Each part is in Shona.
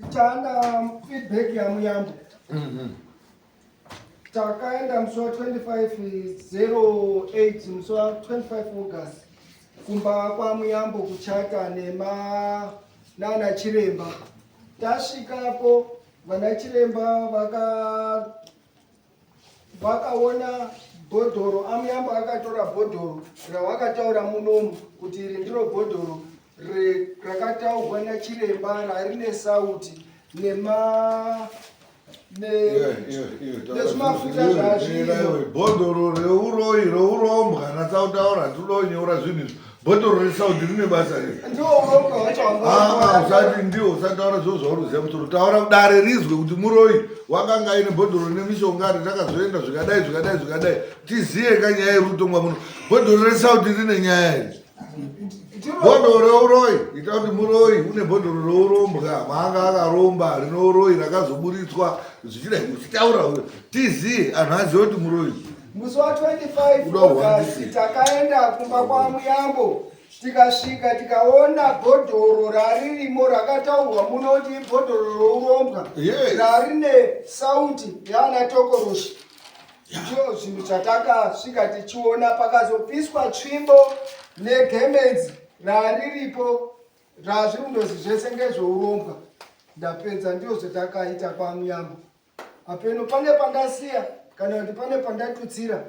Tana feedback yaMuyambo. Takaenda musi wa 25/08, musi wa 25 August, kumba kwaMuyambo kuchata nema nana chiremba. Tasvikapo, vana chiremba vakaona bhodhoro. AMuyambo akatora bhodhoro rawakataura munomu kuti iri ndiro bhodhoro rakataurwa nachiremba, rarine sauti nema nezvimafuta zvazvino. Bhodhoro reuroyi, reurombwa, natsautaura tidonyora zvinhu izvi. Bhodhoro resauti rine basa rei? Ndiwo urombwa wacho. Ah, usati ndiwo, usataura zviro zvauri kuziva musoro. Taura dare rizwe kuti muroyi wakanga aine bhodhoro rine mishonga, ritakazoenda zvikadai, zvikadai, zvikadai, tiziye ka nyaya iri kutongwa muno. Bhodhoro resauti rine nyaya iri? Bhodhoro reuroyi, ita kuti muroyi une bhodhoro reurombwa maanga akaromba, rine uroyi rakazoburitswa zvichidai. Uchitaura tiziye, anhu azive kuti muroyi. Musi wa 25 Uda August kuhwandisira. takaenda kumba kwaMuyambo, tikasvika tikaona bhodhoro raririmo rakataurwa muno kuti ibhodhoro rourombwa rarine sauti yaana tokoroshi. Ndiyo zvinhu zvatakasvika tichiona. Pakazopiswa tsvimbo negemenzi rariripo, razviri kundozi zvese ngezveurombwa. Ndapedza, ndiyo zvatakaita kwaMuyambo. Apeno pane pandasiya kana kuti pane pandatutsira,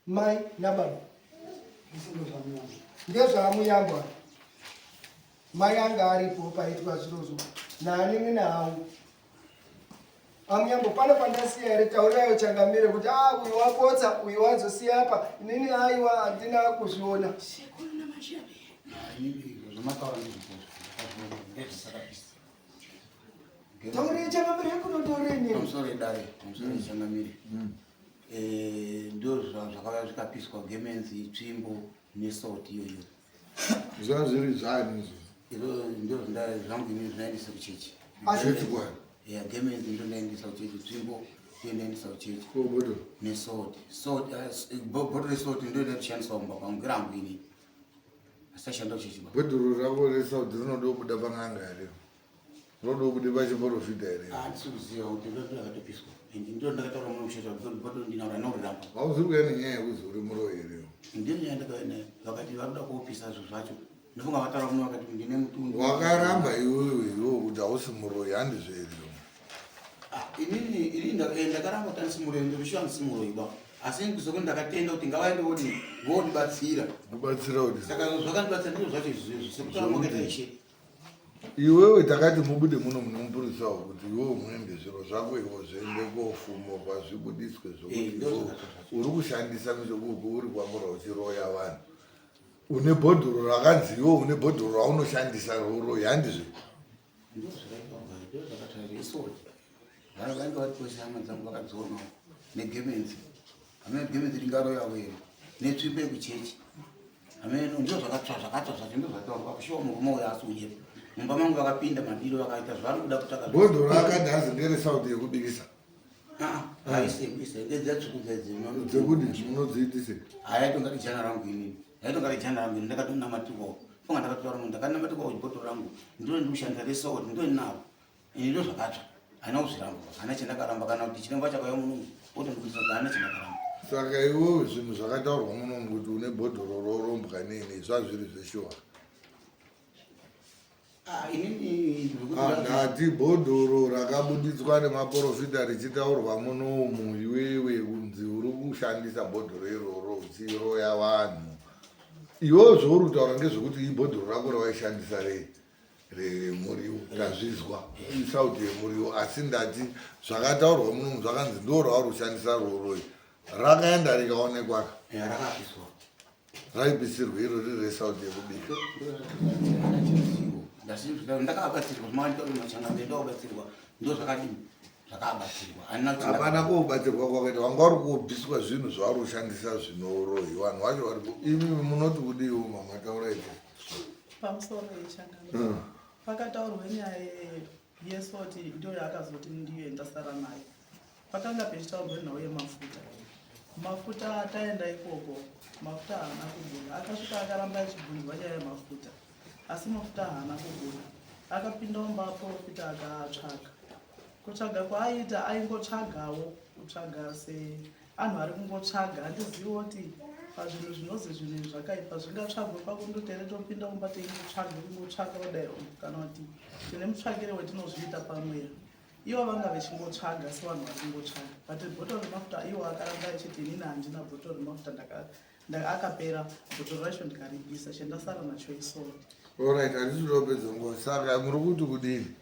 mai nababa? NgezvaMuyambo. Mai anga aripo paitwa zvirozvo naanin'ina hangu. AMuyambo, pane pandasiya here? Taurirayo changamire kuti a uyu wapotsa, uyu wazosiya apa. Inini aiwa, handina kuzviona. Zvamataura ndizvo ndezvisakapisa. Taurei changamire, kunotaurei. Pamusoro edare, pamusoro echangamire. Ndo zvakauya zvikapiswa: gemenzi, tsvimbo nesauti iyoyo. Zvanga zviri zvani izvo? Izvo ndo zvangu ini zvinaendesa kuchechi. Chechi kwani? Ya, gemenzi ndo ndaendesa kuchechi, tsvimbo ndo ndaendesa kuchechi. Ko bhodhoro? Nesauti, bhodhoro resauti ndo ndakushandiswa kumba kwangu, ngerangu ini, asashanda kuchechi ba. Bhodhoro rako resauti rinoda kubuda pan'anga here? Rinoda kubuda pachiprofita here? Handisi kuziva kuti ndo ndakatopiswa, and ndo ndakataura muno kuchechi kuti bhodhoro ndinaura nauriramba. Hauzi kuuya nenyaya yekuzi uri muroyi here? Ndiyo nyaya ndakauya nayo. Vakati vari kuda kuopisa zvo zvacho. Ndofunga vataura muno, vakati ndine mutundu. Wakaramba iwewe, iwewe, kuti hausi muroyi, handizvo here? Ah, inini ndakaramba kuti andisi muroyi. Ndoshuwa andisi muroyi ba, asi sokuti ndakatenda kuti ngavaende vodi vodibatsira. Kubatsira kuti? Saka zvakandibatsira ndizvo zvacho izvozvo, sekutaura makaita ishe. Iwewe, takati mubude muno mune mupurisawo kuti iwewe muende, zviro zvako iwo zviende kofumurwa, zvibudiswe zvokuti ndo iwewe zvakaita zvacho. Uri kushandisa mishoko uri kwamura uchiroya vanhu, une bhodhoro rakanzi iwe une bhodhoro raunoshandisa rouroyi, handizvo? Ndo zvakaitwa, ndo zvakataura isoti. Vanhu vange vari kwese, hama dzangu vakadzionawo, negemenzi. Hamene gemenzi ringaroyawo here? Netsvimbo yekuchechi, hamene. Ndo zvakatsva, zvakatsva zvacho ndo zvataurwa kushuwa. Murume uyo asi unyepa. Mumba mangu vakapinda madiro, vakaita zvavari kuda kutsvaka. Bhodhoro rakati hanzi nderesauti yekubikisa. Haisi ndedzatsvuku dzedzi. Dzekuti munodziitise? Hayaitonga rijana rangu inini, yaitonga rijana rangu ini. Ndakatonamatirwawo, funga ndakataura munhu, ndakanamatirwawo bhodhoro rangu ndiro ndikushandisa resauti, ndo inaro ini. Ndo zvakatsva, haina kuzviramba, hana chandakaramba kana kuti chiremba chakauya munomu otondibudisa kuti hana chandakaramba. Saka iwewe, zvinhu zvakataurwa munomu kuti une bhodhoro rorombwa nini, zvazviri zveshuwa? Ah, inini Ah, ndati bhodhoro rakabuditswa nemaprofita richitaurwa munomu, iwewe kunzi uri kushandisa bhodhoro iroro uchiroya vanhu, iwewe zvauri kutaura ngezvekuti ibhodhoro rako rawaishandisa rei remuriwo, tazvizwa, isauti yemuriwo. Asi ndati zvakataurwa munomu zvakanzi ndo rauri kushandisa roroi, rakaenda rikaonekwa? Rakapiswa. Raipisirwa iro riri resauti yekubika? Ndakabatsirwa machangamire, ndakabatsirwa, ndo zvakadini, zvakabatsirwa. Hapana kubatsirwa kwakaita. Wanga uri kubviswa zvinhu zvauri kushandisa zvinouroyi, vanhu vacho vari imi munoti kudiwo? Mama, tauraiti. Pamusoro yechangamire. Pakataurwa nyaya yesoti, ndiyo yaakazoti ndiyo ndasara nayo. Pakanga pechitaurwa nhau yemafuta. Mafuta, taenda ikoko, mafuta haana kubuda. Akasvika akaramba achibvunzwa nyaya yemafuta, asi mafuta haana kubuda. Akapinda mumba aprofita akaatsvaga. Kutsvaga kwaaiita aingotsvagawo kutsvaga seanhu ari kungotsvaga. Handizivi kuti pazvinhu zvinozi zvinhu izvi zvakaipa zvingatsvagwe pakundoti here topinda mumba teingotsvaga kungotsvaka kudai kana kuti tine mutsvakire wetinozviita pamweya. Ivo vanga vechingotsvaga sevanhu vari kungotsvaga but bhotoro remafuta iwo akaramba achiti inini handina bhotoro remafuta akapera bhotoro racho ndikaribisa chandasara nacho isalt. Alright, handisi kuda kupedza nguva. Saka muri kuti kudini?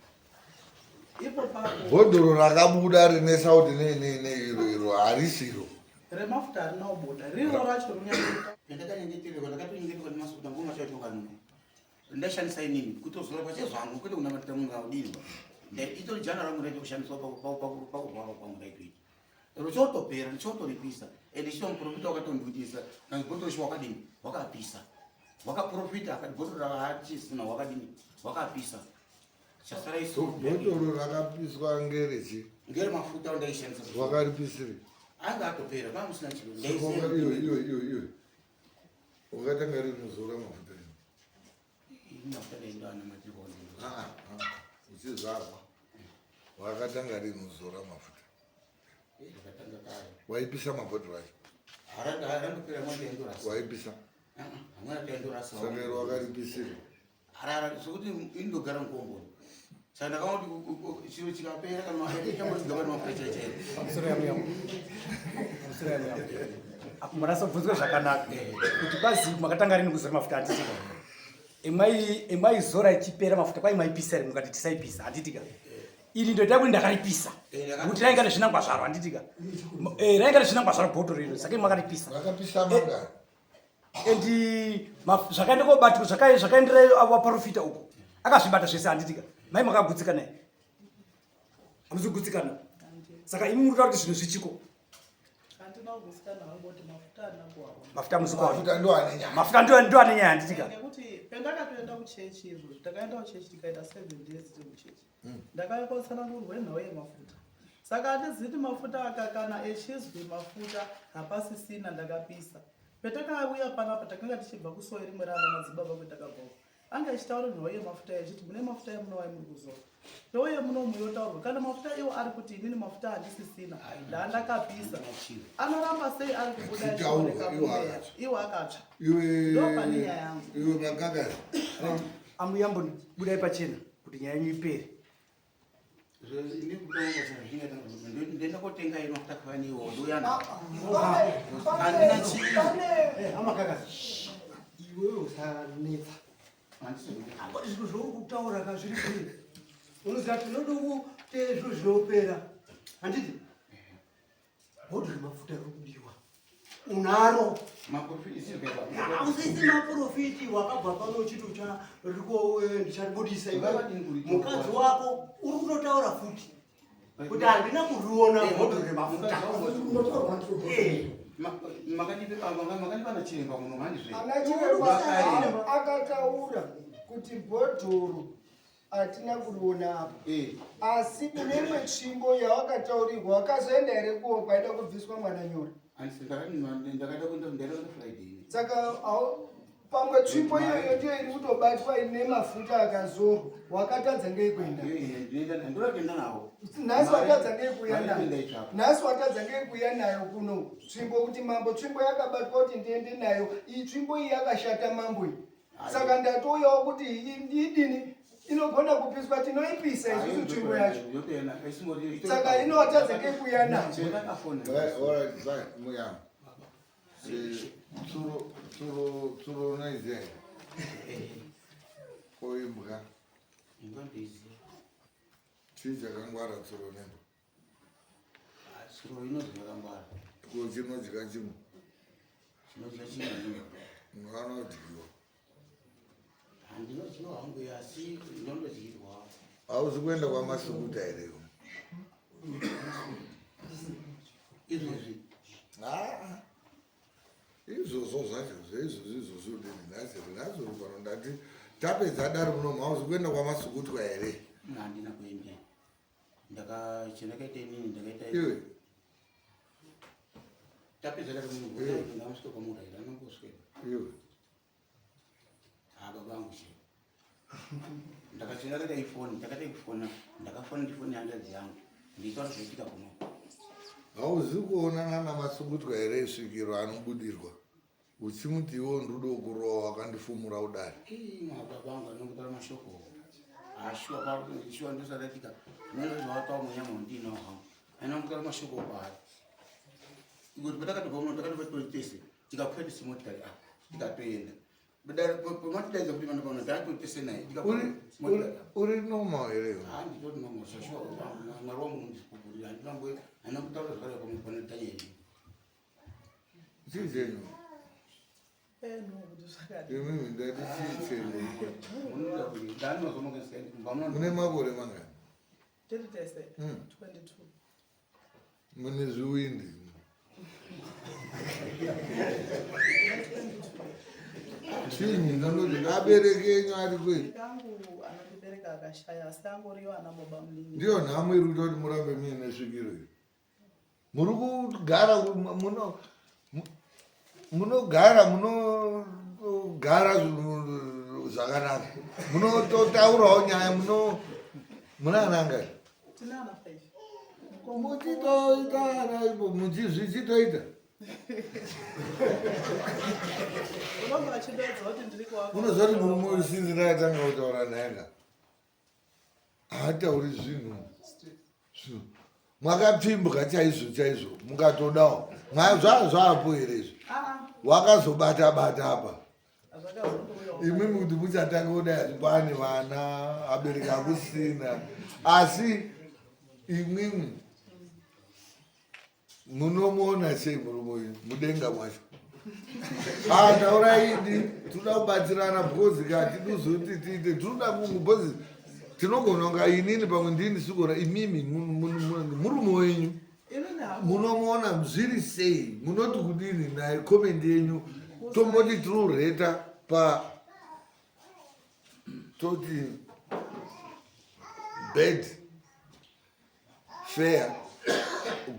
Ipo papo Bhodhoro rakabuda rine sauti neiro iro harisiro. Remafuta harina kubuda riro racho rinyanyoita. Ndakanyengetererwa, ndakatonyengeterwa nemasukuta ngoma chacho kanuka. Ndaishandisa inini kutozora pachezvangu kwete kunamatira munhu akudini. Itori jana rangu ndaita kushandiswa pakurwara kwangu ndaitoita. Rochotopera ndichotoripisa ende chicho muprofita wakatondiitisa kanzi bhotoro shi wakadini wakapisa. Wakaprofita akati bhotoro rakachisina wakadini wakapisa. Chasara isu. Bhotoro rakapiswa ngerechi? Ngere mafuta andaishandisa. Wakaripisire? Anga atopera panga musina chiro. Ndaisiya. Iyo iyo iyo iyo. Wakatanga rini kuzora mafuta ino? Mafuta ndaenda anamatirwa. Ah, ah, uchizvarwa. Wakatanga rini kuzora mafuta? Ndakatanga kare. Waipisa mabhodhoro acho? Harandopera mwana ndaindorasa. Waipisa? Mwana ndaindorasa. Saka iro wakaripisira? Harara sokuti indogara mukomboni. Saka ndakaona kuti chiro chikapera kana mafuta chagaba mafuta chai chai. Pamusoro yangu yangu. Pamusoro yangu yangu. Apo manasobvunzwa zvakanaka kuti kwazi makatanga rini kuzora mafuta handitika. Imwai imwaizora ichipera mafuta kwai mwaipisa rini mukati tisaipisa handitika. Iri ndoita kuti ndakaripisa. Kuti rainga nezvinangwa zvaro handitika. Rainga nezvinangwa zvaro bhodhoro iro saka makaripisa. Rakapisa mangani? And zvakaenda kobatwa zvakaendera vaprofita uko akazvibata zvese handitika. Mai makagutsikana here? Hamuzi kugutsikana. Saka imi muri kutaura kuti zvinhu zvichiko? Handina kugutsikana hangu kuti mafuta handina kuwaona. Mafuta hamuzi kuwaona. Mafuta ndo ane nyaya. Mafuta ndo ane nyaya handitika. Nekuti pendakatoenda kuchechi izvozvo takaenda kuchechi tikaita 7 days tiri kuchechi. Ndakauya kotsanangurwa nhau yemafuta. Saka handizivi kuti mafuta aka kana echizwi mafuta hapasisina ndakapisa. Petakauya panapa takanga tichibva kusowe rimwe raana madzibaba kwetakabva uko. Anga achitaura nhau yemafuta achiti mune mafuta emunowa emuri kuzora. Touye munomu yotaurwa kana mafuta iwo ari kuti inini mafuta handisisina ndaandakapisa. Anoramba sei ari kubuda Achitaurwa, achiona iwo mweya akatsva. iwo akatsva. Iwe Ndo pane nyaya yangu. Iwe makakasi. Ambuya mbobudai pachena kuti nyaya yenyu ipere. Ndenda kotenga ino mafuta kafaniwo ndoyana. Handina chii. Amakakasi. Iwewe usanetsa. Apo zvinhu zvauri kutaura ka zviri kuri. Unoziva kuti unoda kuteera zvinhu zvinopera. Handiti? Bhodhoro remafuta riri kudiwa. Unaro. Hausisi maprofiti wakabva pano uchiti riko ndicharibudisa iwe. Mukadzi wako uri kutotaura futi kuti handina kuriona bhodhoro remafuta. Makanipa nachiremba muno handizve. Ana chiremba akataura kuti bhodhoro hatina kuriona apa. Asi kune imwe tsvimbo yawakataurirwa wakazoenda here kuwo kwaida kubviswa mwana nyora? Ndakada kuenda ndaida Friday. Saka pamwe tsvimbo iyoyo ndiyo iri kutobatwa ine mafuta akazorwa wakatadza ngei kuenda? Ndoda nawo. Nhasi watadza ngei kuuya nayo? Nhasi watadza ngei kuuya nayo kuno tsvimbo kuti mambo tsvimbo yakabatwa kuti ndiende nayo iyi tsvimbo iyi yakashata mambo iyi. Saka ndatouyawo kuti idini inogona kupiswa tinoipisa isusu tsvimbo yacho. Saka inowatadza ngei kuuya nayo? Alright, fine, muyambo. Tsuro tsuro tsuro unoiziva here? Ko imbwa? Chii chakangwara tsuro nembwa? Tsuro inodya kangwara. Ko chinodya chimwe? Chinodya chimwe. Munhu anodyiwa. Handinodyiwa hangu asi ndinondodyirwa. Hauzi kuenda kwamasukuta here iwe? Izvozvi. Ah. Izvozvo zvacho zveizvozvo izvozvo udini nhasi nhasi uri pano ndati tapedza dare muno hauzi kuenda kwamasukutwa here? Handina kuenda. Ndaka chandakaita inini ndakaita Iwe. Tapedza dare muno ndamusvika kwamuraira anongoswera. Iwe. Ah baba vangu che. Ndakati ndakaita ifoni, ndakaita kufona, ndakafona ndifoni hanzvadzi yangu. Ndichitaura zvaitika kuno. Hauzi kuonana naMasukutwa here svikiro anobudirwa uchimuti iwo ndudo kurowa wakandifumura kudare? Ii mababa angu anongotaura mashoko. Ashuwa pa shuwa ndosadatika. Zvimweni zvawataura munyama ndinawo hangu. Anongotaura mashoko kwaari. Kuti patakatobva muno takatobva tori tese tikakwira tese motikari apa tikatoenda. Pamatidaidza kuti vanhu pano takatotese naye Uri uri uri normal here iwe? Ah, nditori normal zvashuwa Mwari wangu undipupurira handina handina kutaura zvakadai pamwe pana Daniel. Chii chenyu? Eh, no, kuti zvakadii. Imimi ndati chii chenyu? Munoita kuti ndani kumba muno Mune makore mangani? Tiri tese 22. Mune zviwindi. Chinyi ndinoti abereki enyu ari kwei? Kangu anondibereka akashaya asi angoriyo ana baba munini. Ndiyo nhamo iri kuita kuti murambe muine svikiro iri. Muri kugara muno munogara munogara zvakanaka munototaurawo nyaya muno muna anangani Tine ana 5. Muchitoita ana ipo muchizvichitoita Unonga vachidedza kuti ndiri kuwaka. Unoziva kuti murume uyu sinzi ndakatanga kutaura naye ka haatauri zvinhu zvinhu mwakapfimbwa chaizvo chaizvo mukatodawo zvaa zvaapo here izvi Ah, wakazobata bata apa zvakazongouyawo. Imimi kuti muchatanga kudai pane vana abereki akusina asi imwimwi munomuona sei murume uyu mudenga mwacho? Ah, taura idi tinoda kubatsirana because ka hatiduzoti tiite tinoda kungu because tinogona kunga inini pamwe ndini sigona imimi murume wenyu Inini hangu munomuona zviri sei munoti kudini naye comment yenyu tomboti tinoreta pa toti bad fair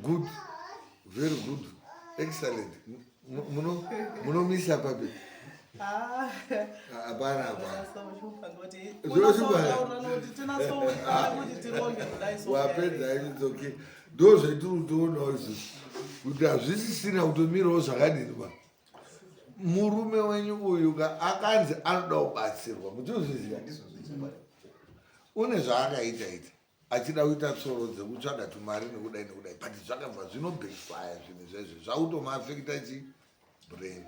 good very good excellent munomisa papi Ah, hapana hapana zvoshupa ngoti Zvoshupa. unotaura kuti tinatsoona kuti tironge kudai so wapedza it's okay ndo zvetiri kutoonao isusu kuti hazvisisina kutomirawo zvakadini ba murume wenyu uyu ka akanzi anoda kubatsirwa muchizviziva une zvaakaita ita achida kuita tsoro dzekutsvaga tumari nekudai nekudai but zvakabva zvinobackfire zvinhu zvezvo zvakutomaafekta chi brain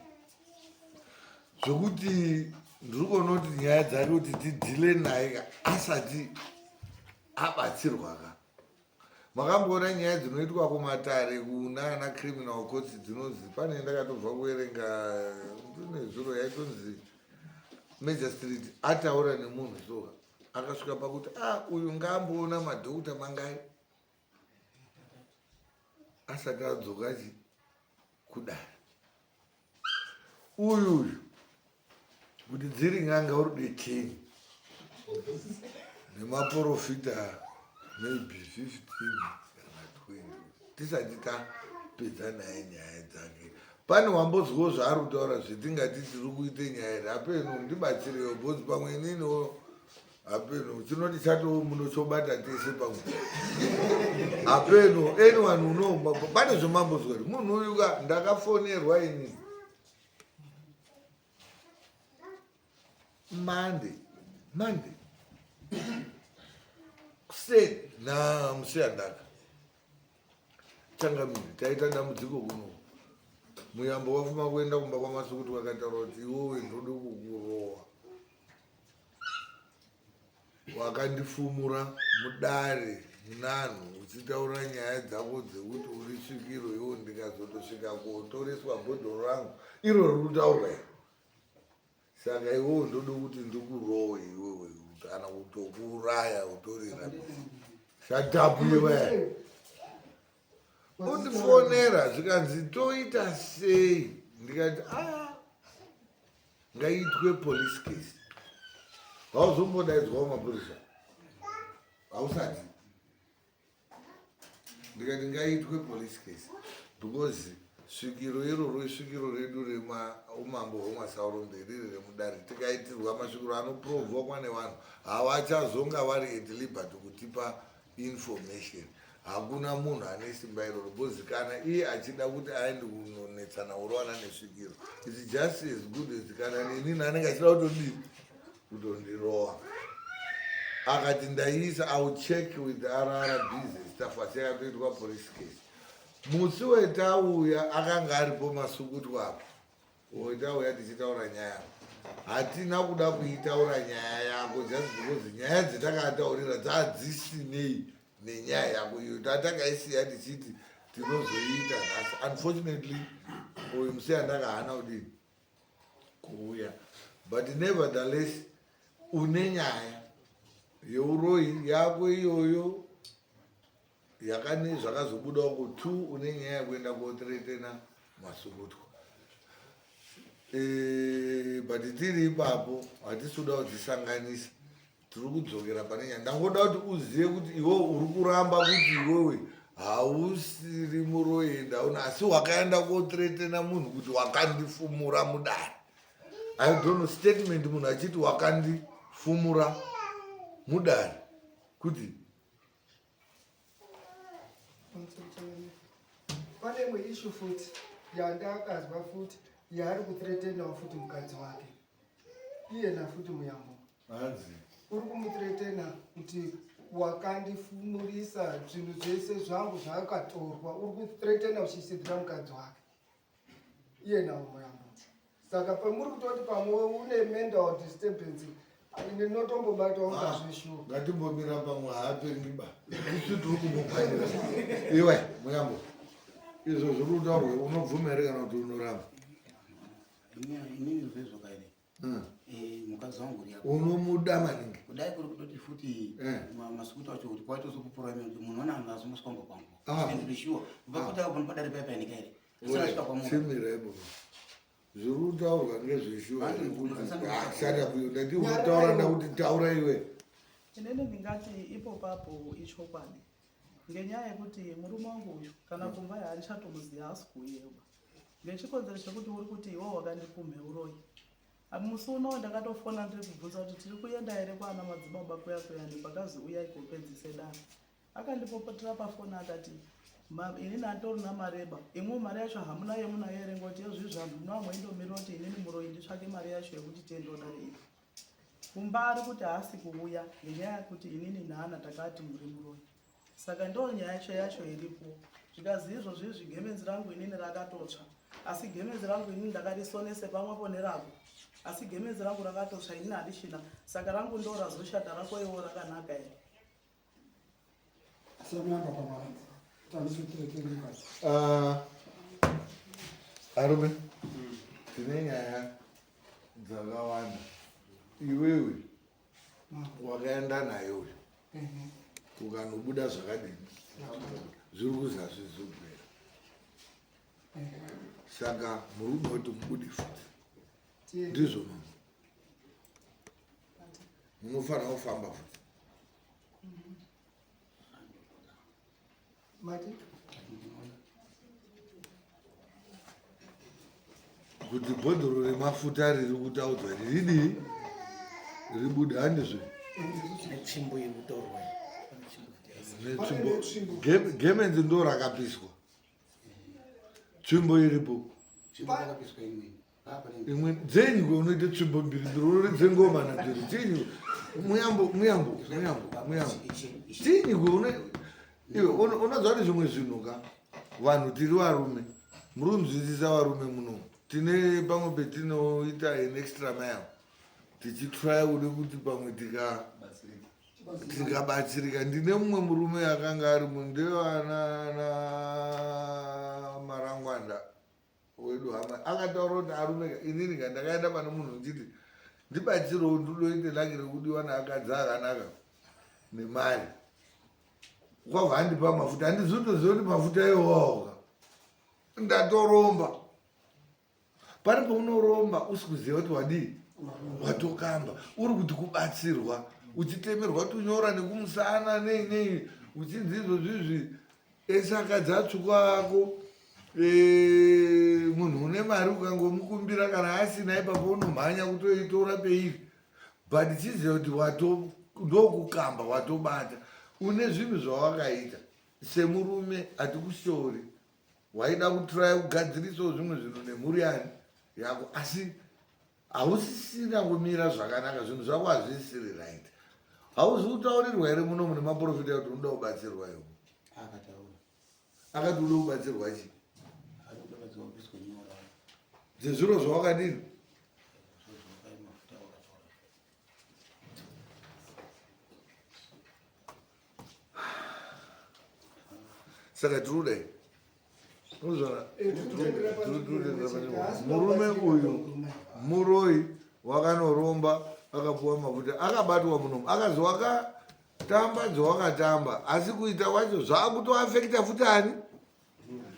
zvokuti ndiri kuona kuti nyaya dzake kuti tidhile naye ka asati abatsirwa ka makamboona nyaya dzinoitwa kumatare kunana criminal courts dzinonzi pane ndakatobva kuverenga ndine zuro yaitonzi magistrate ataura nemunhu soka akasvika pakuti a uyu ngaamboona madhokta mangai asati adzoka chi kudare uyu uyu kuti dziri n'anga uri deteni nemaprofita maybe 15 kana 20 tisati tapedza naye nyaya dzake pane wambozwawo zvaari kutaura zvetingati tiri kuite nyaya here hapeno ndibatsirewo because pamwe ininiwo hapeno chinoti chatoo munochobata tese pamwe hapeno anyone uno pane zvemambozwa here munhu uyu ka ndakafonerwa ini Monday Monday kuseni namusiyandaka changamire taita dambudziko kuno muyambo wafuma kuenda kumba kwamasukuti vakataura kuti iwowe ndode kukurowa wakandifumura mudare munanhu uchitaura nyaya dzako dzekuti uri svikiro iwo ndikazotosvika kotoreswa bhodhoro rangu iro riri kutaurwa iri saka iwowe ndode kuti ndikurowe iwewe kana kutokuuraya utorira shatapu iwe undifonera zvikanzi toita sei ndikati a ngaitwe police case hauzombodaidzwawo mapurisa hausati ndikati ngaitwe police case because Svikiro iroro isvikiro redu reumambo hwemwaSaurombe riri remudare. Tikaitirwa masvikiro anoprovokwa nevanhu havachazonga vari at liberty kutipa information. Hakuna munhu ane simba iroro because kana iye achida kuti aende kunonetsana urowana nesvikiro it's just as good as kana nenini anenge achida kutodii kutondirowa. Akati ndaiisa I will check with RR busy staff asi yakatoitwa police case. Musi wetauya akanga aripo Masukutwa apo wetauya tichitaura nyaya hatina kuda kuitaura nyaya yako just because nyaya dzetakataurira dzadzisinei nenyaya yako iyo tatakaisiya tichiti tinozoiita nhasi. Unfortunately uyu musiyandaka haana kudini kuuya but nevertheless une nyaya yeuroyi yako iyoyo yakane zvakazobuda uko two une nyaya yekuenda kotiretena masukutwa e, but tiri ipapo hatisi kuda kudzisanganisa tiri kudzokera pane nyaya ndangoda kuti uzive kuti iwewe uri kuramba kuti iwewe hausiri muroyi ndaona asi wakaenda kotiretena munhu kuti wakandifumura mudare i don't know statement munhu achiti wakandifumura mudare kuti Pane imwe issue futi yandakazwa futi yaari kuthreatenawo futi mukadzi wake iyena futi muyambo hanzi uri kumuthreatena kuti wakandifumurisa zvinhu zvese zvangu zvakatorwa uri kuthreatena uchisidzira mukadzi wake iye nawo muyambo saka pamuri kutoti pamwe une mental disturbance ini notombobata ungazveshuwa ah, ngatimbomira pamwe haapengi ba isu tiri kumupanyira iwe muyambo izvo zviri kutaurwa unobvuma here kana kuti unoramba inini zvezvokaire hmm. eh, mukadzi wangu uri unomuda maningi kudai kuri kutoti futi eh. masukuta acho kuti kwaita sokupura imi kuti munhu ona anga azomboswa kumba kwangu ah. ndiri shuwa kubva kuti akabva padare paya payanika here Chimira ipo. Zviri kutaurwa ngezveshuwa ah, shut up you. Ndati uri kutaura ndakuti taura iwe. Inini ndingati ipo papo ichokwadi ngenyaya yekuti murume wangu uyu kana kumba yaandichatomuziva haasi kuuyewa ngechikonzero chekuti uri kuti iwo wakandipumhe uroyi musi unowo ndakatofona ndiri kubvunza kuti tiri kuenda here kwaana madzibaba kuya kuyani pakazi uyai kopedzise dare Akandipopotera pafoni akati inini anditorina mareba imwe mari yacho hamuna yemunayo here ngoti yezvizvi handina vamwe indomirira kuti inini muroyi nditsvake mari yacho yekuti tiendoda rei kumba ari kuti haasi kuuya ngenyaya yekuti inini naana takati muri muroyi saka ndo nyaya yacho yacho iripo zvikazi izvozvi izvi gemenzi rangu inini rakatotsva asi gemenzi rangu inini ndakarisonese pamwepo nerako asi gemenzi rangu rakatotsva inini handichina saka rangu ndo razoshata rako iwo rakanaka here Ah, arume tine nyaya dzakawanda iwewe wakaenda naye uyu ukanobuda zvakadini zviri kuzasi zogwera saka murume woti mubude futi ndizvo mama munofanira kufamba futi Mati? Kuti bhodhoro remafuta riri kutaudzwa riridii ribude handizvo? Netsvimbo iri kutaurwa. Netsvimbo. Gemenzi ndo rakapiswa. Tsvimbo iripo. Tsvimbo yakapiswa imweni. imwe dzenyu unoita tsvimbo mbiri mbiri unoridze ngoma nadzo dzenyu muyambo muyambo muyambo muyambo chinyi iwe unoziva kuti zvimwe zvinhu ka vanhu tiri varume muri kunzwisisa varume muno tine pamwe petinoita an extra mile tichitrya kude kuti pamwe tika tikabatsirika ndine mumwe murume akanga ari mundevana na marangwanda wedu hama akataura kuti arume inini ka ndakaenda pane munhu ndichiti ndibatsirewo ndidoite laki rekudiwa naakadzi akanaka nemari kwabva andipa mafuta handizotoziva kuti mafuta iwawoka ndatoromba pane paunoromba usi kuziva kuti wadii watokamba uri kuti kubatsirwa uchitemerwa tunyora nekumusana nei nei uchinzi izvozvizvi ese akadzi atsvuka ako. Eh, munhu une mari ukangomukumbira kana asina ipapo unomhanya kutoitora peiri but chiziva kuti wato ndokukamba watobata une zvinhu zvawakaita semurume hatikushori waida kutraya kugadzirisawo zvimwe zvinhu nemhuri yani yako asi hausisina kumira zvakanaka zvinhu zvako hazvisisiri right hauzi kutaurirwa here muno mune maprofita kuti unoda kubatsirwa iwo akati uda kubatsirwa chii dzezviro zvawakadini saka tiri kudai murume uyu muroyi wakanoromba akapuwa mafuta akabatwa munomu akazi wakatamba dzawakatamba asi kuita kwacho zvakutoafekta futi ani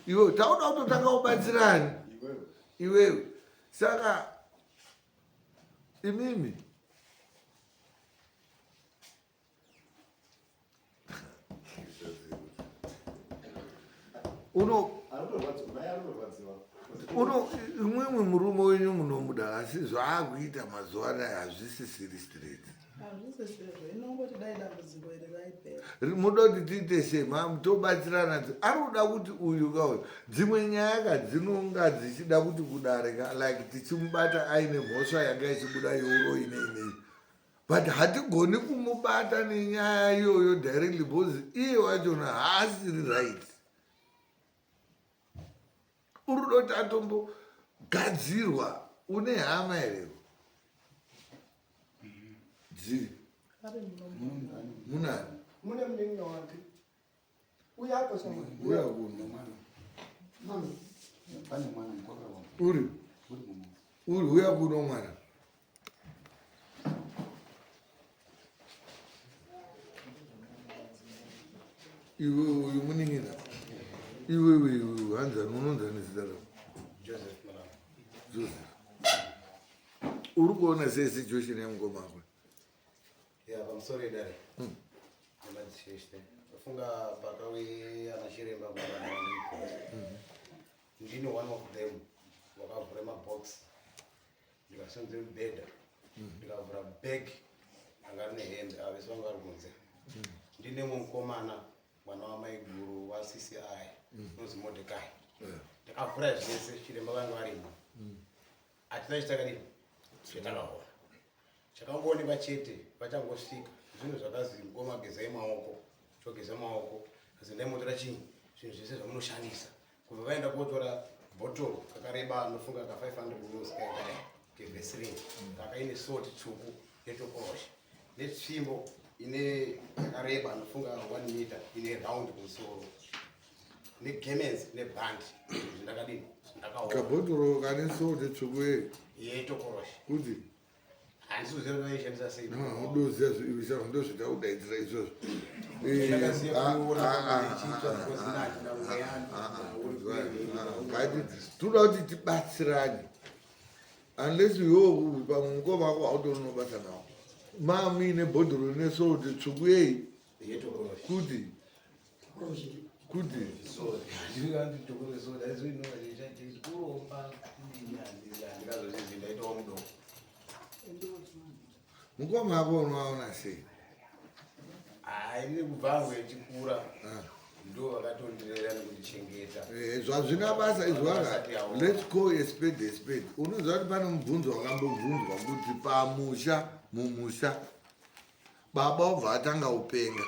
iwewe tauda kutotanga kubatsirani iwewe saka imimi uno uno imwimwi murume wenyu munomuda asi zvaakuita mazuva anaya hazvisisiri straight muda kuti tiite sei tobatsirana ari kuda kuti uyu ka uyu dzimwe nyaya ka dzinonga dzichida kuti kudare ka like tichimubata aine mhosva yanga ichibuda youroyi nei nei but hatigoni kumubata nenyaya iyoyo directly because iye wachona haasiri right uri kuda kuti atombogadzirwa une hama here dziri munani mune munin'ina wake uya apo uya kuno uri uri uya kuno mwana iwe uyu munin'ina iwewe iwe hanzani unonzani zita rako joseph uri kuona sei situation yemukoma wako ya pamusoro yedare hmm. nemadzishe funga pakauye ana chiremba hmm. ndini one of them wakavhura mabox ndikasimudza mubhedha ndikavhura bag anga rine hembe avese vanga vari kunze ndine mumwe mukomana mwana wamaiguru wacci unonzi mordekai ndakavhura zvese chiremba vanga varimo hatina chitakadini chatakaona Chakangoonekwa chete vachangosvika zvinhu zvakazi mukoma gezai maoko chogeza maoko asi ndai motora chii zvinhu zvese zvamunoshandisa kubva vaenda kotora bottle kakareba anofunga ka 500 mils kaikadai keveseline kakaine salt tsvuku yetokorosha netsvimbo ine yakareba anofunga 1 meter ine round kumusoro negemenzi nebhandi zvindakadini ndakaona kabhotoro kane salt tsvuku yetokorosha kuti handisi kuziva kuti vaishandisa sei udoziva izvo ndozvida kudaidzira izvozvo toda kuti tibatsirane unless iwewo pamwe mukoma wako hautori unobasa nawo mamuine bhodhoro rine salt tsvuku yei kuti kuti mukoma ako unovaona sei haini kubva angu echikura ah. ndo vakatondirera nekundichengeta eh, zvazvina basa izvaka let's call a spade a spade unoziva kuti pane mubvunzo wakambobvunzwa kuti pamusha mumusha Baba obva atanga upenga.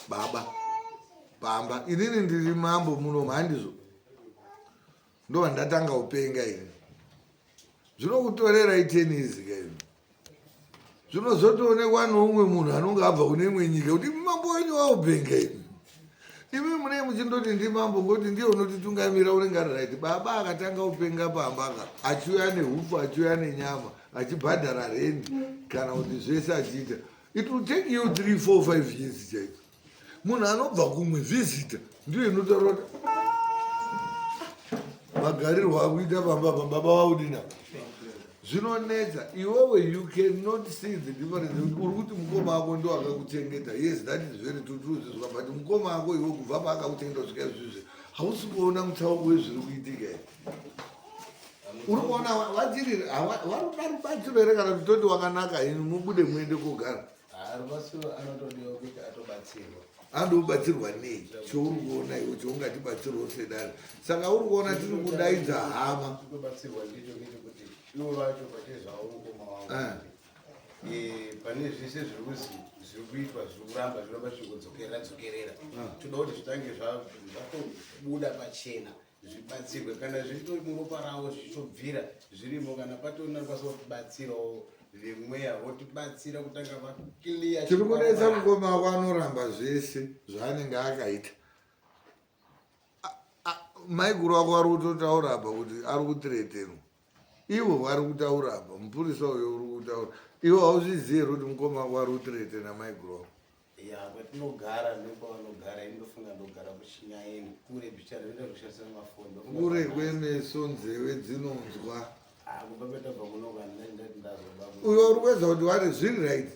Baba pamba inini ndiri mambo muno handizvo ndobva ndatanga upenga ini zvinokutorera itenisi ka ini zvinozotoonekwa noumwe munhu anonge abva kune imwe nyika kuti mambo wenyu waupenga ini imi munee muchindoti ndimambo ngokuti ndiye unotitungamira unenge ari right baba akatanga upenga pamba ka achiuya nehupfu achiuya nenyama achibhadhara rendi kana kuti zvese achiita it will take you 3 4 5 years chaidzo munhu anobva kumwe visitor ndiyo inotaura kuti magarirwo akuita pamba pa baba vaudina zvinonetsa iwewe you cannot see the difference uri kuti mukoma ako ndo akakuchengeta yes that is very true true but mukoma ako iwe kubva paakakuchengeta kusvika izvizvi Hausi kuona mutsauko wezviri kuitika here? Uri kuona vachiri vari kuda rubatsiro here kana kuti toti wakanaka imi mubude muende kogara? Rubatsiro anotodiwa kuti atobatsirwa. Anobatsirwa nei? Chouri kuona iwe choungatibatsirwo sedare. Saka uri kuona tiri kudaidza hama. Kubatsirwa ndicho kuti ivo vacho pachezvavo mukoma wangu. Eh. Eh, pane zvese zviri kuzi zviri kuitwa zviri kuramba zviramba zvichingodzokerera dzokerera ah. toda kuti zvitange zvatobuda pachena zvibatsirwe kana zvichitori muropa ravo zvichitobvira zvirimo kana patori anokwanisa kutibatsirawo vemweya votibatsira kutanga vaclear tiri kunetsa mukoma wako anoramba zvese zvaanenge akaita maiguru wako ari kutotaura apa kuti ari kutiretenwa ivo vari kutaura apa mupurisa uyo uri kutaura ivo hauzvizivi here kuti mukoma wako ari kutiretena maiguru wako ya kwatinogara nekwavanogara ini ndofunga ndogara kuchinyaeni kure bichara kushandisa mafoni kure kwemeso nzeve dzinonzwa ah, kubva kwetabva kunoka ndati ndazoba uyo uri kuedza kuti wari zviri right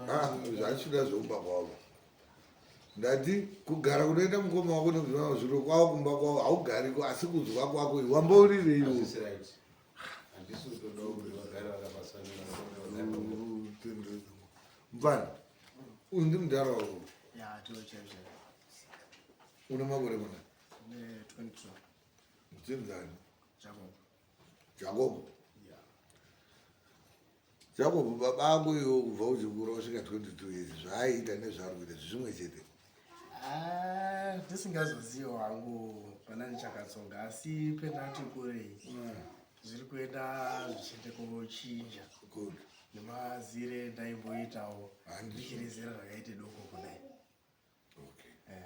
Ah, zvachida zvekumba kwavo ndati kugara kunoita mukoma wako nekuziva zviro kwavo kumba kwavo haugariko asi kunzwa kwako wambourireiwo mfana uyu ndi mudhara wako une makore mana mutsinzani Jacob. Jacob baba ako iwo kubva uchikura kusvika 22 years zvaaiita nezvaari kuita zvimwe chete. Ah, ndisingazoziva hangu pana ndichakatsonga asi pendati kurei mm. zviri kuenda zvichiende kochinja Good. nemazire ndaimboitawo ndichiri zera rakaite doko kudai okay eh.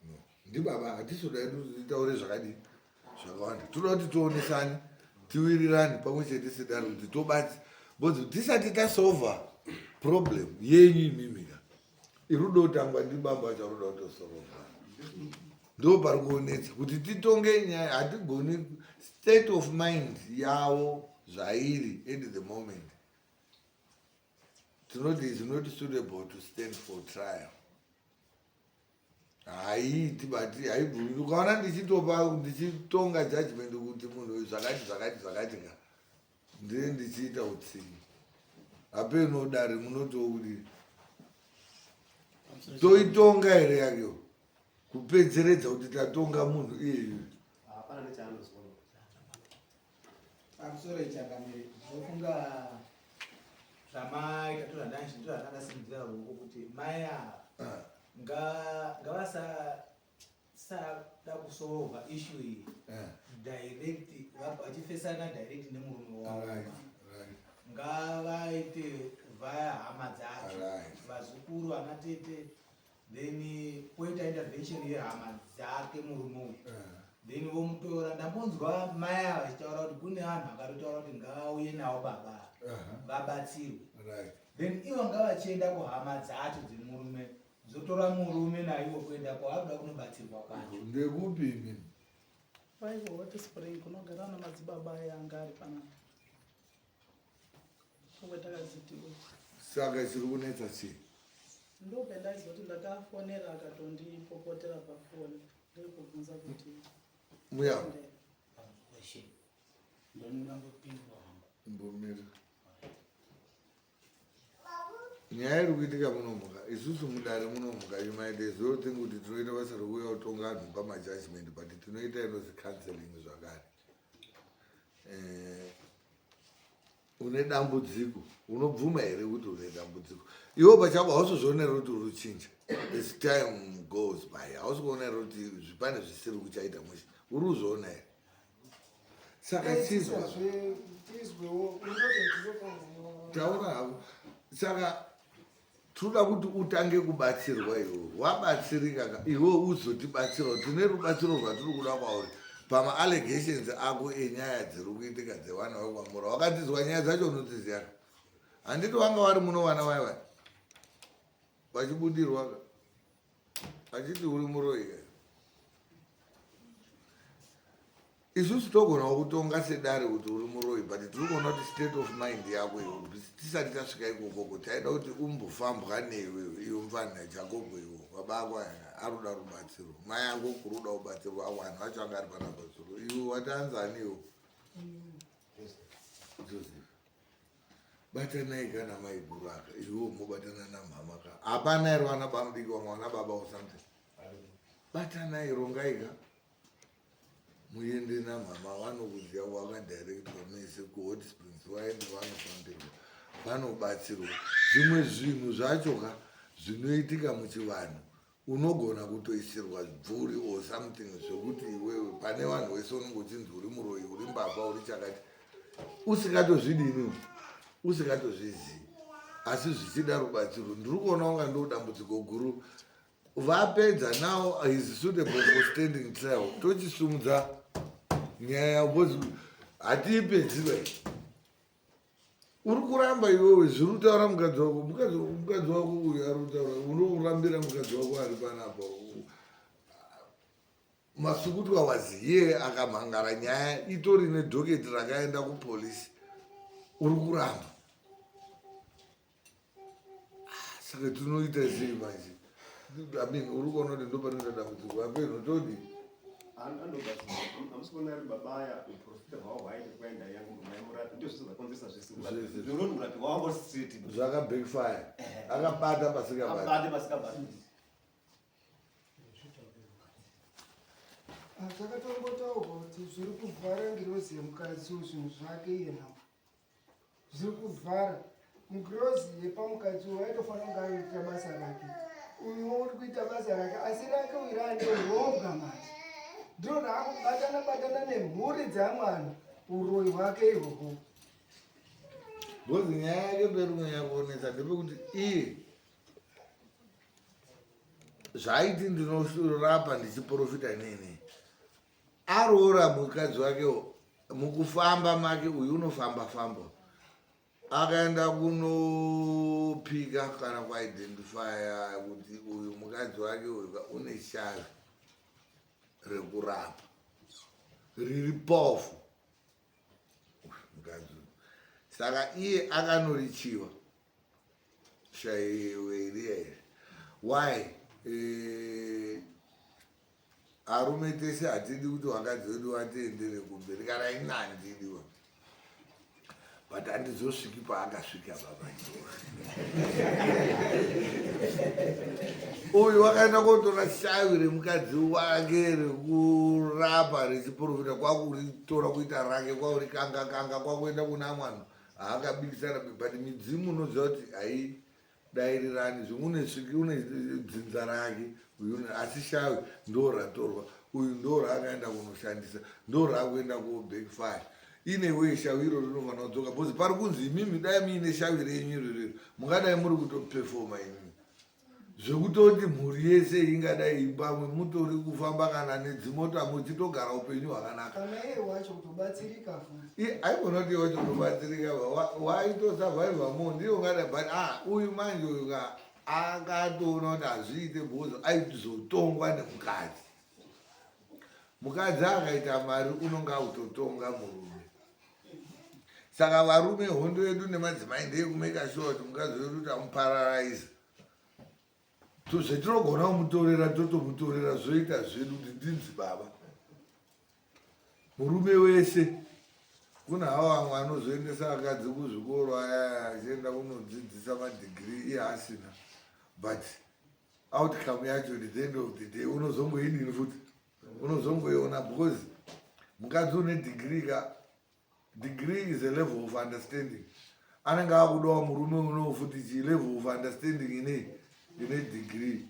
no ndibaba hatisoda yedu titaure zvakadii zvakawanda toda kuti tionesane tiwirirane pamwe chete sedaro kuti tobatsi bcause tisati tasolva problem yenyu imimika irudotangwa ndibaba vacho aruda kutosolva ndo pari kuonetsa kuti titonge nyaya hatigoni state of mind yavo zvairi at the moment tinoti is not suitable to stand for trial haiiti but haibvumi ukaona ndichitopa ndichitonga judgment kuti munhu uyu zvakati zvakati zvakati ka ndine ndichiita utsinye hapeno dare munotiwo kuti toitonga here yakewo kupedzeredza kuti tatonga munhu iyeyu Pamusoro ichangamire ndinofunga zvamaita ndozvandakasimudzira ruoko kuti mai ava ah. ngavasada kusolva issue iyi eh. direct vachifesana direct nemurume wavo ngavaite vaya hama dzacho vazukuru vana tete then poita intervention yehama dzake murume uyu eh. then vomutora ndambonzwa mai ava vachitaura kuti kune vanhu vakatotaura kuti ngavauye navo baba vabatsirwe then ivo ngavachienda kuhama dzacho dzemurume dzotora murume naivo kuenda kwavari kuda kunobatsirwa kwacho ndekupi imi Waivo hot spring kunogara namadzibaba aye anga ari panapa Saka chiri kunetsa chii? Ndopendaizoti ndakafonera akatondipopotera pafoni ndiri kubvunza kuti muya mbomira nyaya iri kuitika munomuka isusu mudare munomuka you might as well think kuti tinoita basa rekuuya kutonga vanhu pamajudgment but tinoita inozi counseling zvakare eh, une dambudziko unobvuma here kuti une dambudziko iwe pachako hausozviona here kuti uri kuchinja as time goes by hausi kuona here kuti pane zvisiri kuchaita mushe uri kuzviona here saka chizwa taura havo saka tinoda kuti utange kubatsirwa iwe wabatsirika ka iwe uzotibatsirawo tine rubatsiro rwatiri kuda kwauri pamaallegations ako enyaya dziri kuitika dzevana vekwamura wakadzizwa nyaya dzacho unodziziva ka handiti vanga vari muno vana vaiva vachibudirwa ka vachiti uri muroyi ka Isusu togonawo kutonga sedare kuti uri muroyi but tiri kuona kuti state of mind yako iwe tisati tasvika ikokoko taida kuti umbofambwa newe iwe mfana Jacob iwe baba ako aruda rubatsiro mai ako kuruda ubatsiro vanhu vacho anga ari panapa zuro iwe watanzani iwe Joseph batanai kana maiguru aka iwe mobatana namhama ka hapana here vana bamudiki vamwe vana baba or something batanai rongai ka muende namhama vanokuziva wakadirectwa mese kuhot springs vaende vanofambirwa vanobatsirwa zvimwe zvinhu zvacho ka zvinoitika muchivanhu Unogona kutoisirwa bvuri or something zvekuti iwewe pane vanhu wese unenge uchinzi uri muroyi, uri mbavha, uri chakati usingatozvidini usingatozvizivi asi zvichida rubatsiro. Ndiri kuona kunga ndo dambudziko guru. Vapedza now is suitable for standing trial. Tochisumudza nyaya because hatiipedzi vai. Uri kuramba iwewe zviri kutaura mukadzi wako mukadzi mukadzi wako uyu ari kutaura unokurambira mukadzi wako ari panapa Masukutwa was here akamhangara nyaya itori nedhoketi rakaenda kupolisi uri kuramba Ah, saka tinoita sei manje i mean uri kuona kuti ndopanoita dambudziko apeno todi zvaka backfire akabata pasingabati ah, zvakatombotaurwa kuti zviri kuvhara ngirozi yemukadzi zvinhu zvake iye navo zviri kuvhara ngirozi yepamukadzi uyu waitofanira kunge aita basa rake uyu uri kuita basa rake asi rake uyu raane urobwa manje ndiro raakubatana batana nemhuri dzamwana uroyi hwake ihwohwo bhozi nyaya yake perunyanya kuonesa ndepekuti iye zvaaiti ndinorapa ndichiprofita inini Aroora mukadzi wake mukufamba make uyu unofamba famba akaenda kunopika kana kuidentifya kuti uyu mukadzi wake uyu une shavi rekurapa riri powerful mukadzi uyu saka iye akanorichiwa shaiwe iriya iri why eh, Arume tese hatidi kuti vakadzi vedu vatiendere kumberi kana ini handidiwa but handizosviki paakasvika baba uyu wakaenda kotora shavi remukadzi wake rekurapa rechiprofita kwakuritora kuita rake kwaurikanga kanga kwakuenda kuna mwana haakabikisana but midzimu unoziva kuti hai dairirani zvimwe une sviki une dzinza rake uyu asi shavi ndo ratorwa uyu ndo raakaenda kunoshandisa ndo raakuenda kubackfire ine way shavi iro rinofanira kudzoka bcause pari kunzi imimi dai muine shavi renyu iro rero mungadai muri kutopefoma imimi zvekutoti mhuri yese ingadai pamwe mutori kufamba kana nedzimota muchitogara upenyu hwakanaka aigona kuti wacho kutobatsirika waitosurviva mo ndiye ungada but ah uyu manje uyu ka akatoona kuti hazviite because aizotongwa nemukadzi mukadzi akaita mari unonge akutotonga murume saka varume hondo yedu nemadzimai ndeyekumeka sure kuti mukadzi wedu tamupararaiza zvetinogona kumutorera totomutorera zvoita zvedu kuti ndinzi baba Murume wese kuna hawo vamwe anozoendesa vakadzi kuzvikoro aya achienda kunodzidzisa madhigiri iye asina but outcome yacho at the end of the day unozongoidini futi unozongoiona because mukadzi une dhigiri ka Degree is a level of understanding. Anenge akudawo murume unowo futi chi level of understanding ine ine degree.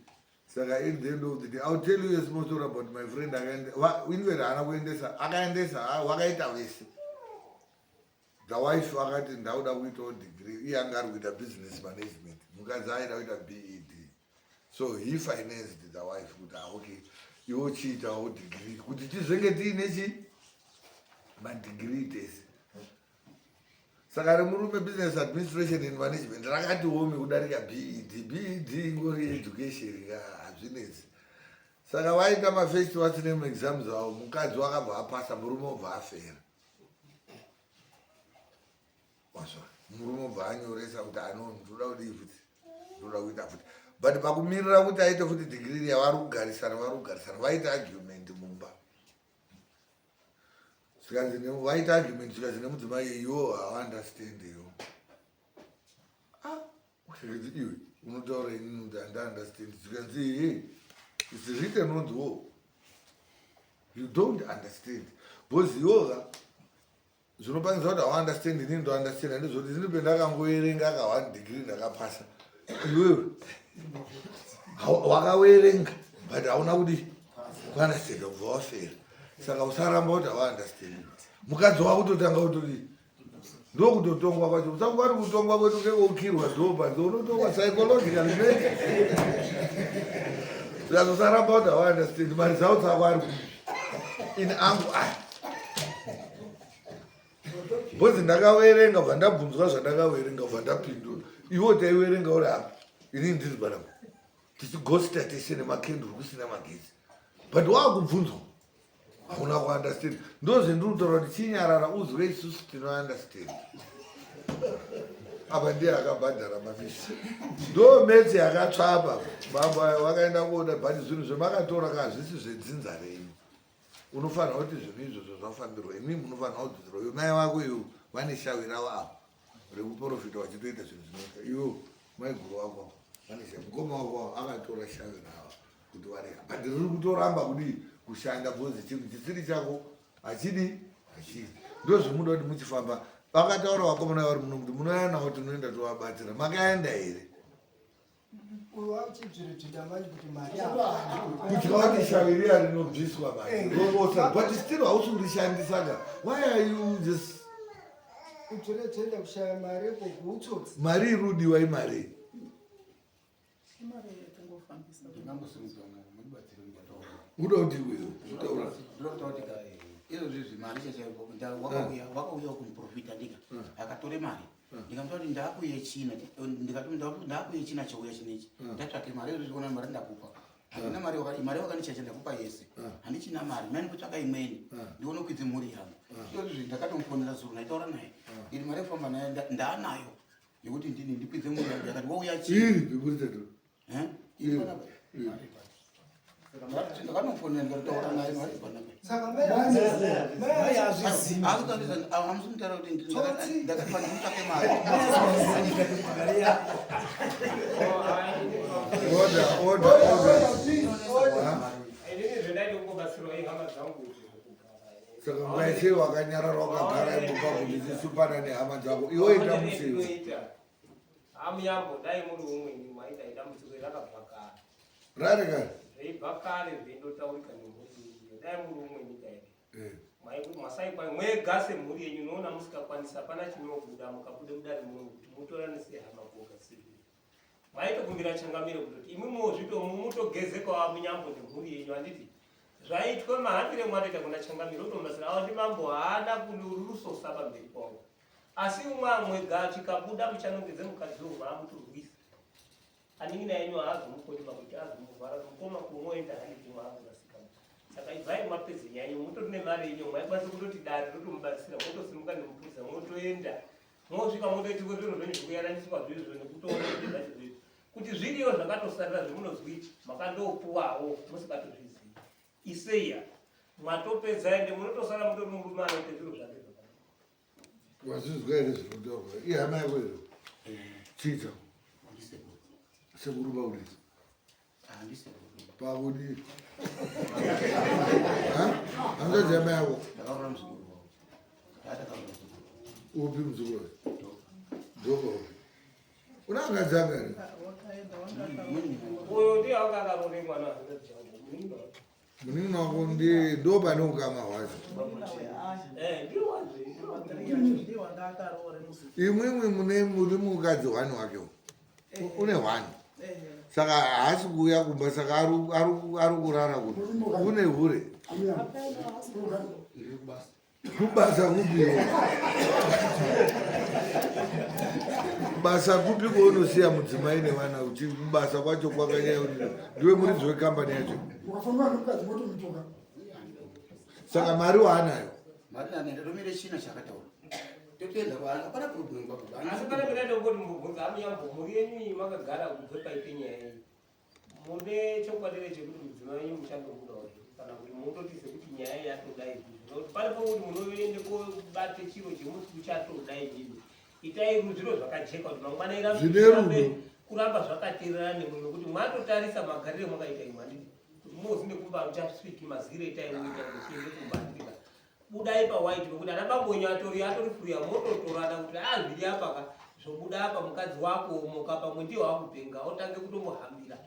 Saka in the end of the day, I'll tell you a small story about my friend akaenda Winfred haana kuendesa, akaendesa wakaita vese. The wife akati ndauda kuitawo degree, iye anga ari kuita business management. Mukadzi aida kuita BEd. So he financed the wife kuti ah, okay iwe uchiitawo degree kuti tizenge tiine chi madegree tese saka remurume business administration and management rakati omi kudarika bed bed ingori education ka hazvinetsi. Saka vaita mafirst what's name exams avo, mukadzi wakabva apasa, murume obva afera. Wazwa, murume obva anyoresa kuti ano ndoda kudii futi, ndoda kuita futi. But pakumirira kuti aite futi degree riya vari kugarisana, vari kugarisana, vaita argument mumba. Zvikanzi vaita argument zvikanzi nemudzimai iwo havaunderstand iwo. Ah, zvikanzi iwe unotaura inini kuti handiunderstand. Zvikanzi hey, it's written on the wall. You don't understand. Because iwoka zvinopangisa kuti hauunderstand inini ndounderstand handizvoti ini pendakangoerenga ka one degree ndakapasa. Iwewe wakawerenga but hauna kudi kuunderstand kubva wafera. Saka usaramba kuti hauunderstand. Mukadzi wako kutotanga kutodii? Ndokutotongwa kwacho. Usangwari kutongwa kwedu kekukirwa ndo panze unotongwa psychologically maybe. Saka usaramba kuti hauunderstand mari dzavo dzako ari kupi. Ini angu aya. Bhozi ndakaverenga bva ndabvunzwa zvandakaverenga bva ndapindura. Iwe taiverenga uri apa. Ini ndiri panapa. Tichigosta tese nemakenduru kusina magetsi. But wakubvunzwa hauna kuunderstand. Ndozvendiri kutaura kuti chinyarara uzwe isusu tinounderstand. Apa ndiye akabhadhara mafisi. Ndo metsi yakatsva apa. Mambo ayo vakaenda kuona but zvinhu zvemakatora ka hazvisi zvedzinza renyu. Unofanira kuti zvinhu izvozvo zvafambirwa. Imi munofanira kudzidzirwa. Iwe mai vako iwe vane shavi ravo apa rekuprofita vachitoita zvinhu zvinoita. Iwe maiguru wako vane shavi. Mukoma wako akatora shavi ravo kuti varega. But riri kutoramba kudii kushanda because chinhu chisiri chako hachidi hachidi. Ndozvemuda kuti muchifamba. Vakataura vakomana vari muno kuti munouya navo tinoenda tovabatsira. Makaenda here? Kutya kuti shavi riya rinobviswa manje. Robosa but still hausi kurishandisa ka. Why are you just kutsvera kushaya mari kuutsotsi? Mari iri kudiwa imari. Imari yekungofambisa. Uda kuti iwe utaura. Ndoda kuti izvozvi izvi mari chaicho wakauya wakauya kumuprofita ndika akatore mari ndikamuta kuti ndakuye china ndikati ndakuye china chouya chinechi ndatsvake mari izvozvi ona mari ndakupa handina mari mari wakandichacha ndakupa yese handichina mari mani kutsvaka imweni ndione kwidze mhuri yangu izvozvi ndakatomufonera zuro ndaitaura naye iri mari yekufamba nayo ndaanayo nekuti ndini ndikwidze mhuri yangu yakati wauya chii Iri bhibhurite tu. Eh? Iri panapa. Ndakanofonera ndikataura naye mari panapa. Saka mai hazvizivi. Hamusi mutaura kuti ndakafanira kutsvake mari. Order, order, order. Inini zvendaida kungobatsirwa ihama dzangu kugara. Saka ngaise wakanyarara wakagara imbopa kuti tisupana nehama dzako. Iwe ita museve. Amuyambo dai muri umweni maida idambudziko rakabva kare. Rari kare. Zveibva kare zveindotaurika nemhuri yenyu. Dai muri umweni kaire. Masai kwai mwega semhuri yenyu unoona musikakwanisa hapana chinobuda mukabude mudare muno kuti mutorane sehama koga sezvo. Maitokumbira changamire kutoti imwi mozvito mutogezekawo amunyambo nemhuri yenyu handiti zvaitwa mahambire mwatoita kuna changamire otomasira awo ndimambo haana kurusosa pamberi pavo. Asi umwe mwega chikabuda muchanongedze mukadzi uyu maamuturwisa. Anin'ina yenyu haazomukoni pakuti azomuvhara mukoma kumoenda handiti maakurasika. Saka ibvai mapedze nyaya yenyu mutori nemari yenyu maikwanisa kutoti dare rotomubatsira motosimuka nemupurisa motoenda mosvika motoitirwa zvinhu zvenyu zvekuyananiswa zvezvo nekutoona kuti zvacho zvezvo kuti zviriyo zvakatosarira zvemunozwi makandopuwawo musikatozvizivi. Iseiya mwatopedza ende munotosara mutori murume anoita zviro zvake zvakanaka. Wazvinzwa here zviri kutaurwa? Ihama yako here? Chii chako? Sekuru pauri? Pakudii? Hanzvadzi yamai yako? Upi muzukuru? Dhoka upi? Una hanzvadzi yako here? Uyo ndiye anga akaroore mwana hanzvadzi yangu. Munin'ina wako ndi ndo pane ukama hwacho. Imwimwi mune muri mukadzi hwani wake une hwani saka haasi kuuya kumba saka ari kurara kuno une hure kubasa kupiwo. Kubasa kupi kwaunosiya mudzimai nevana kuti kubasa kwacho kwakanyanya kuti ndiwe muridzi wekambani yacho? Ukafanira nemukadzi motomutuka. Saka mari waanayo? Mari nani ndatomire china chakataura. Totoenda kwa hapana problem baba. Asi pane pena ndongoti mubvunza amuyambo mhuri yenyu iyi makagara kubve paite nyaya iyi. Mune chokwadi here chekuti mudzimai wenyu muchandomudawo here kana kuti munototi sekuti nyaya yatoda izvi nokuti pane pokuti munoende kobate chiro chemuti uchatoda imimi itai zviro zvakajeka kuti mangwana irambe kuramba zvakatererana nemwe nokuti mwatotarisa magariro mwakaita imwe handiti kuti mozi nekumba muchasviki mazire itai muita muchiende kumba handiti budai pawhite nokuti ana bambo wenyu atori atori fuya mototorana kuti a ah, zviri apa ka zvobuda apa mukadzi wako muka pamwe ndiye wakupenga otange kutomuhambira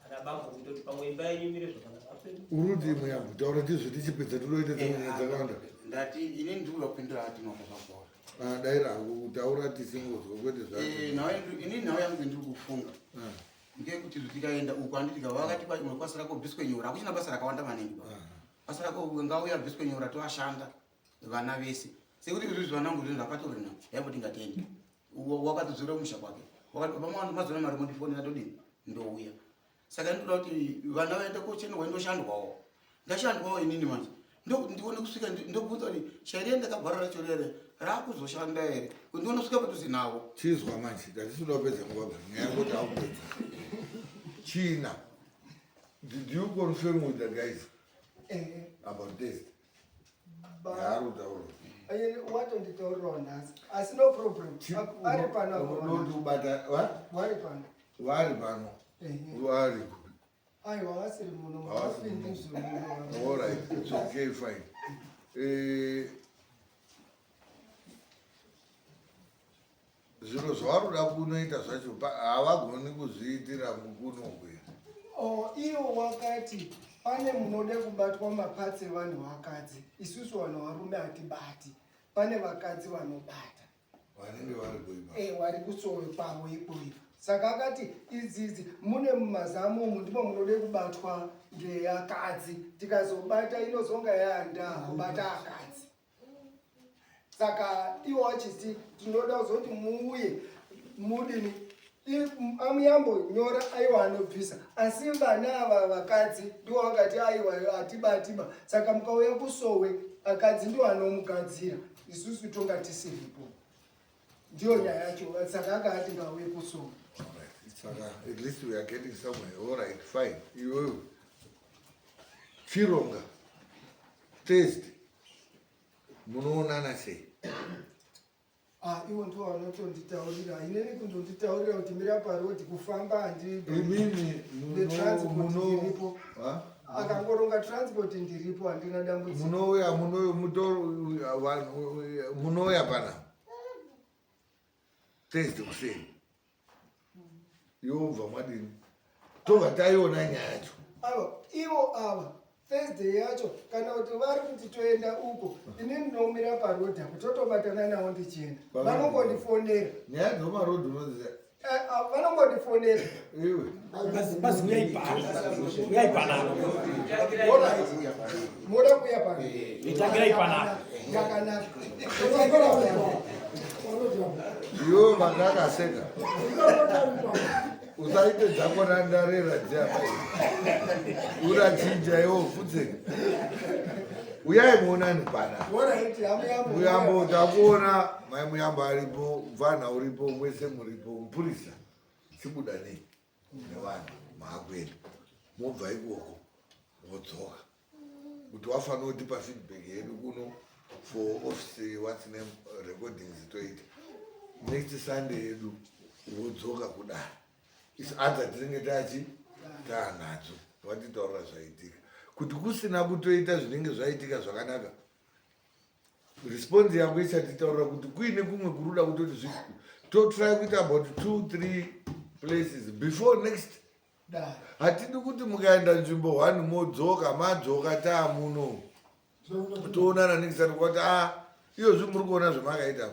ana bambo kutoti pamwe imba yenyu imire zvakanaka Uri imwe yangu taura tizvo tichipedza todoita dzimwe nyaya dzakawanda. Ndati ini ndikuda kupindura ati makazvagora. Ah, daira hako kutaura tisingozwa kwete zvacho. Eh, nawe ini nawe yangu ndiri kufunga. Ah. Ngekuti tikaenda uko anditi vakati kwasara kobviswe nyora hakuchina basa rakawanda maningi. Ah. Basa rako ngauya abviswe nyora toashanda vana vese sekuti izvizvi vanangu zvinhu zvakatorina yaimboti ngatende wakatodzora kumusha kwake wakati baba mwana mazona mari mondifonera ndodini ndouya saka ndinoda kuti vana vaende kochenurwa indoshandwawo ndashandwawo inini manje ndione kusvika ndobvunza kuti shairi ndakabhara racho rere rakuzoshanda here kuti ndione kusvika padhuze navo chizwa manje tatisuda kupedza nguva ba nyaya yako takupedza china Did you confirm with the guys eh. about this? Yaarutaura. Eh, watonditaurirawo nhasi asi no problem ari pano unotobata vari pano vari pano vari kupi aiwa vasiri muno vapindizve muno all right it's okay fine eh Zviro zvavari kuda kunoita zvacho havagoni kuzviitira kuno here? Oh, iwo wakati pane munode kubatwa mapatsi evanhu vakadzi, isusu vanhu varume hatibati, pane vakadzi vanobata vanenge vari kuipa eh, vari kusowe kwavo ikweyo. Saka akati idzidzi mune mumazamu umu ndimo munode kubatwa ngeakadzi, tikazobata inozonga yaandaa kubata akadzi. Saka iwo wachiti tinoda kuzoti muuye mudini amuyambo nyora aiwa anobvisa asi vana ava vakadzi ndiwo vakati aiwa hatibatiba saka mukauya kusowe akadzi ndiwo anomugadzira isusu tonga tisiripo ndiyo nyaya yacho saka akaati ngauye kusowe saka at least we are getting somewhere all right fine iwewe chironga Thursday munoonana sei? Ah, iwo ndiwo vanotonditaurira inini kundonditaurira kuti mira parodi kufamba handimimi ndiripo akangoronga transport ndiripo handina dambudziko munouya munouya pana Thursday kuseni yobva mwadini tobva taiona nyaya yacho ava ivo ava thursday yacho kana kuti vari kuti toenda uko ini ndinomira paroad apo totobatana navo ndichienda vanongondifonera nyaya dzomarodhi unoziva eh, ah, vanongondifonera iwe bazi uyai panapa moda kuuya pano itangirai panapa yakanaka iwe vandakaseka usaite dzako randarera dziya urachinja iwo futseka uyai muonani pana muyambo takuona mai muyambo aripo mfana uripo mwese muripo mupurisa chibuda nei nevanhu maakuenda mobva ikoko wodzoka kuti wafanira kutipa feedback yedu kuno for office what's name recordings toita next sunday yedu wodzoka kudai isu adza tinenge tachi taanadzo watitaurira zvaitika kuti kusina kutoita zvinenge zvaitika zvakanaka response yako ichatitaurira kuti kuine kumwe kuruda kutoti zvi totry kuita about two three places before next hatidi kuti mukaenda nzvimbo one modzoka madzoka taamuno toonana next time kwati a ah, iyozvi muri kuona zvamakaita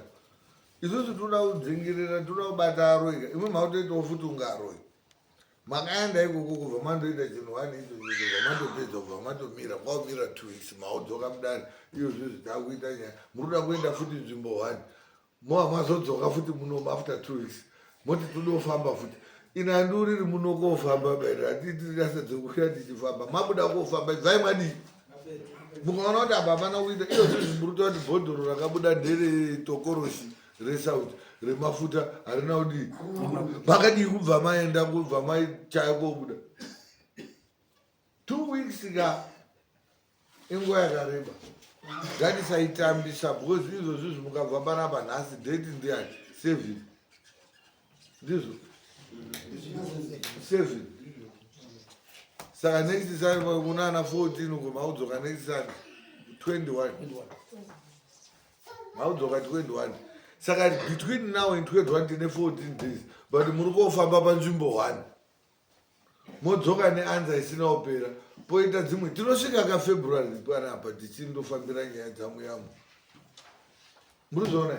isusu toda kudzingirira toda kubata aroika imwe makutoitawo futi unga aroika makaenda ikoko kubva mandoita chinhu one icho kubva mandopedza kubva mandomira kwaumira two weeks maudzoka mudare iyozvi zvitakuita nyaya muri kuda kuenda futi nzvimbo one. Mova mazodzoka futi muno after 2 weeks. Moti todofamba futi. Ina handiuriri muno kofamba baira hatiti rasa dzekuya tichifamba. Mabuda kofamba ibvai madii? Mukaona kuti apa hapana kuita iyo zvinhu muruta kuti bhodhoro rakabuda ndere tokoroshi resauti remafuta harina kudii. Makadii kubva maenda kubva maichaya kobuda. 2 weeks ka inguva yakareba ngatisaitambisa because izvozvi izvi mukabva panapa nhasi date ndiyani seven ndizvo seven saka next sunday kunana 14 uko maudzoka next sunday 21 maudzoka 21 saka between now and 21 tine 14 days but muri kofamba panzvimbo one modzoka neanza isina kupera poita dzimwe tinosvika ka february panapa tichindofambira nyaya dzamuyamu muri zvoona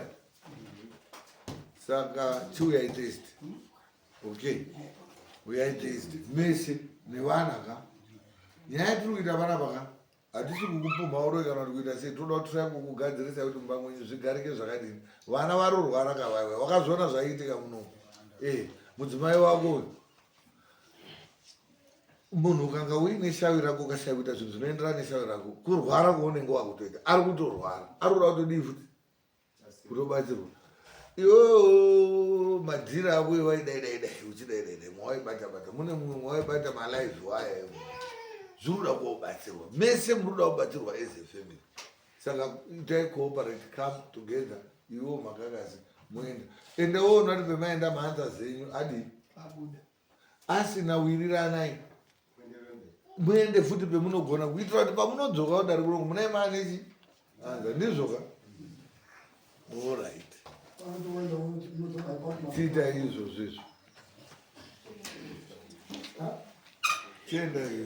saka chiuyai test okay uyai test mese nevana ka nyaya yatiri kuita panapa ka Hatisi kukupumha uroyi kana kuti kuita sei, toda kutry kukugadzirisa kuti mumba mwenyu zvigarike zvakadini. Vana varorwara kavaiwa, wakazviona zvaiitika muno. Eh, mudzimai wako uyu. Munhu ukanga uine shavi rako ukashaya kuita zvinhu zvinoenderana neshavi rako, kurwara kwaunenge wakutoita, ari kutorwara, ari kuda kutodii futi? kutobatsirwa iwewo madhiri ako iwaidaidaidai uchidaidaidai mwawaibata bata mune mumwe mwawaibata malive waya zviri kuda kuobatsirwa mese muri kuda kubatsirwa as a family saka itai cooperate come together iwewo makakasi moenda ende woona kuti pemaenda maanza zenyu adii asina wiriranai muende futi pemunogona kuitira kuti pamunodzoka kudari kurongo munai maanechi anza ndizvoka orit chiita izvozvo izvo chienda iyo.